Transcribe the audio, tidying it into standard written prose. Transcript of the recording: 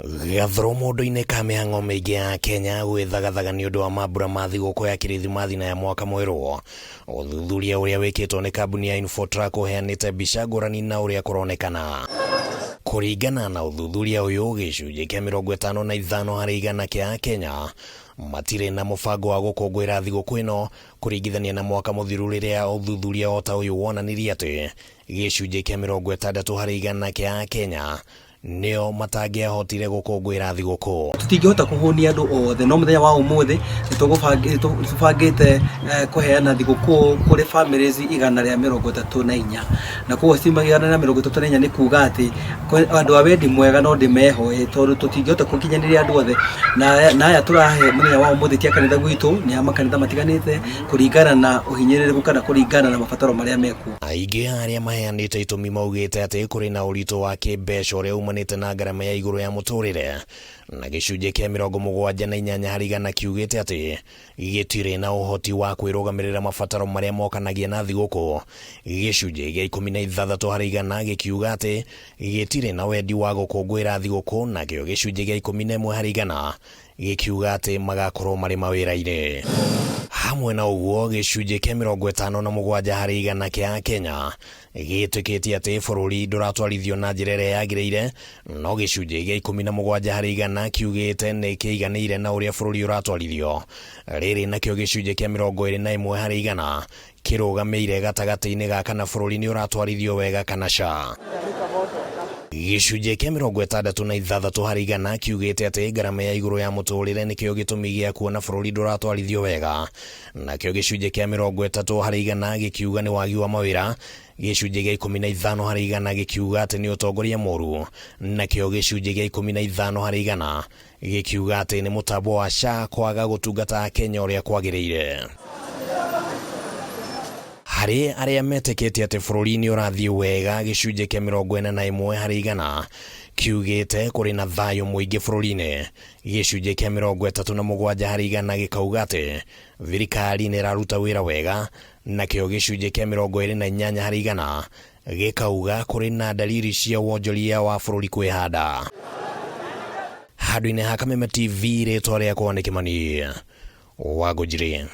Gathũrũ mũndũ-inĩ ka mĩhang'o mĩingĩ ya Kenya gwĩthagathaga nĩ ũndũ wa mambura ma thigũkũ ya Kĩrĩthimathi na ya mwaka mwerũ. Ũthuthuria ũrĩa wĩkĩtwo nĩ kambuni ya Infotrack ũheanĩte mbica ngũrani na ũrĩa kũronekana. Kũringana na ũthuthuria ũyũ, gĩcunjĩ kĩa 55 harĩ igana kĩa Akenya matirĩ na mũbango wa gũkũngũĩra thigũkũ ĩno kũringithania na mwaka mũthiru rĩrĩa ũthuthuria o ta ũyũ wonanirie atĩ gĩcunjĩ kĩa 60 harĩ igana kĩa Akenya nĩo matangĩahotire gũkũngũĩra thigũkũ. Tũtingĩhota kũhũnia andũ othe no mũthenya wa ũmũthĩ nĩtũbangĩte kũheana thigũkũ kũrĩ families 134, na koguo 134 nĩ kuga atĩ andũ a wendi mwega no ndĩmehoe tondũ tũtingĩhota gũkinyanĩria andũ othe, na aya tũrahe mũthenya wa ũmũthĩ ti a kanitha gwitũ, nĩ a makanitha matiganĩte kũringana na ũhinyĩrĩrĩku kana kũringana na mabataro marĩa mekuo. Aingĩ a arĩa maheanĩte itũmi maugĩte atĩ kũrĩ na ũritũ wa kĩmbeca ũrĩa umanĩte na ngarama ya igũrũ ya mũtũrĩre, na gĩcunjĩ kĩa 78 harĩ igana kiugĩte atĩ gĩtirĩ na ũhoti wa kwĩrũgamĩrĩra mabataro marĩa mokanagia na thigũkũ. Gĩcunjĩ gĩa 16 harĩ igana gĩkiuga atĩ gĩtirĩ na wendi wa gũkũngũĩra thigũkũ, nakĩo gĩcunjĩ gĩa 11 harĩ igana gĩkiuga atĩ magakorwo marĩ mawĩra-inĩ. Hamwe na ũguo, gĩcunjĩ kĩa 57 harĩ igana kĩa Akenya gĩtĩkĩtie atĩ bũrũri ndũratwarithio na njĩra ĩrĩa yagĩrĩire, no gĩcunjĩ gĩa 17 harĩ igana kiugĩte nĩ kĩiganĩire na ũrĩa bũrũri ũratwarithio. Rĩrĩ nakĩo gĩcunjĩ kĩa 21 harĩ igana kĩrũgamĩire gatagatĩ-inĩ ga kana bũrũri nĩ ũratwarithio wega kana ca. Gĩcunjĩ kĩa 66 harĩ igana kiugĩte atĩ ngarama ya igũrũ ya mũtũrĩre nĩkĩo gĩtũmi gĩa kuona bũrũri ndũratwarithio wega. Nakĩo gĩcunjĩ kĩa 30 harĩ igana gĩkiuga nĩ wagi wa mawĩra, gĩcunjĩ gĩa 15 harĩ igana gĩkiuga atĩ nĩ ũtongoria mũru, nakĩo gĩcunjĩ gĩa 15 harĩ igana gĩkiuga atĩ nĩ mũtambo wa SHA kwaga gũtungata Akenya ũrĩa kwagĩrĩire. Harĩ arĩa metĩkĩtie atĩ bũrũri nĩ ũrathiĩ wega, gĩcunjĩ kĩa 41 harĩ igana kiugĩte kũrĩ na thayũ mũingĩ bũrũri-inĩ. Gĩcunjĩ kĩa 37 harĩ igana gĩkauga atĩ thirikari nĩ ĩraruta wĩra wega, nakĩo gĩcunjĩ kĩa 28 harĩ igana gĩkauga kũrĩ na dalili cia wonjoria wa bũrũri kwĩhanda. Handũ-inĩ ha Kameme TV, rĩtwa rĩakwa nĩ Kĩmani wa Ngũnjiri.